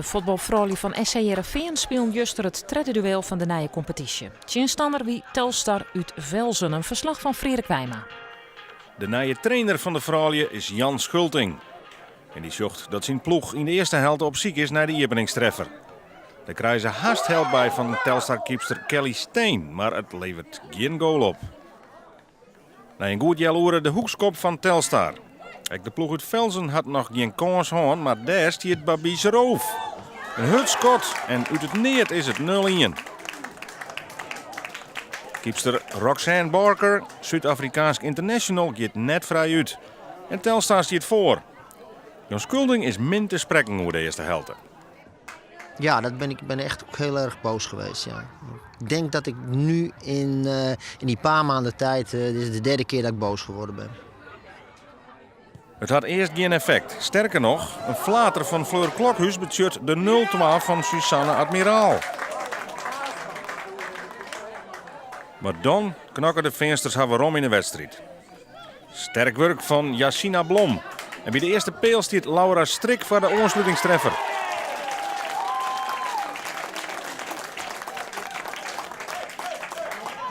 De fuotbalfroulju fan SC Hearrenfean spilen juster it tredde duel fan de nije kompetysje. Tsjinstanner wie Telstar út Velsen. In ferslach fan Freark Wijma. De nije trainer fan de froulju is Jan Schulting. En dy sjocht dat syn ploech yn de earste helte op syk is nei de iepeningstreffer. Dêr krije se hast help by fan Telstar-keepster Kelly Steen, mar it leveret gjin goal op. Nei in goed healoere de hoekskop fan Telstar. Ek de ploech út Velsen hat noch gjin kâns hân, mar dêr stiet Babis Roof. In hurd skot en út it neat is it 0-1. Keepster Roxanne Barker, Súd-Afrikaansk international, giet net frij út. En Telstar stiet foar. Jan Schulding is min te sprekken oer de earste helte. Ja, dat ben ik ben echt ook heel erg boos geweest. Ja. Ik denk dat ik nu in, in die paar maanden tijd, dit is de derde keer dat ik boos geworden ben. It hat earst gjin effekt. Sterker noch, in flater fan Fleur Klokhuis betsjut de 0-2 fan Suzanne Admiraal. Mar dan knokke de Feansters har werom yn de wedstriid. Sterk wurk fan Jassina Blom. En by de earste peal stiet Laura Strik foar de oanslutingstreffer.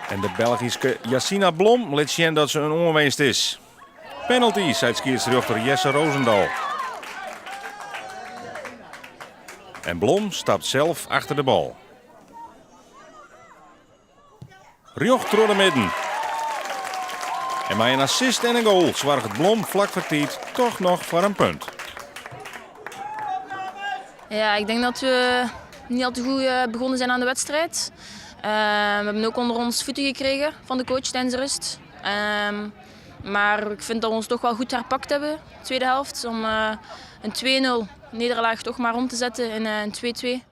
En de Belgyske Jassina Blom lit sjen dat se in oanwinst is. Penalty, seit skiedsrjochter Jesse Rozendal. En Blom stapt sels achter de bal. Rjocht troch de midden. En mei in assist en in goal soarget Blom flak foar tiid toch noch foar in punt. Ja, ik denk dat we niet al te goed begonnen zijn aan de wedstrijd. We hebben ook onder ons voeten gekregen van de coach tijdens de rust. Maar ik vind dat we ons toch wel goed herpakt hebben, de tweede helft. Om een 2-0 nederlaag toch maar om te zetten in een 2-2.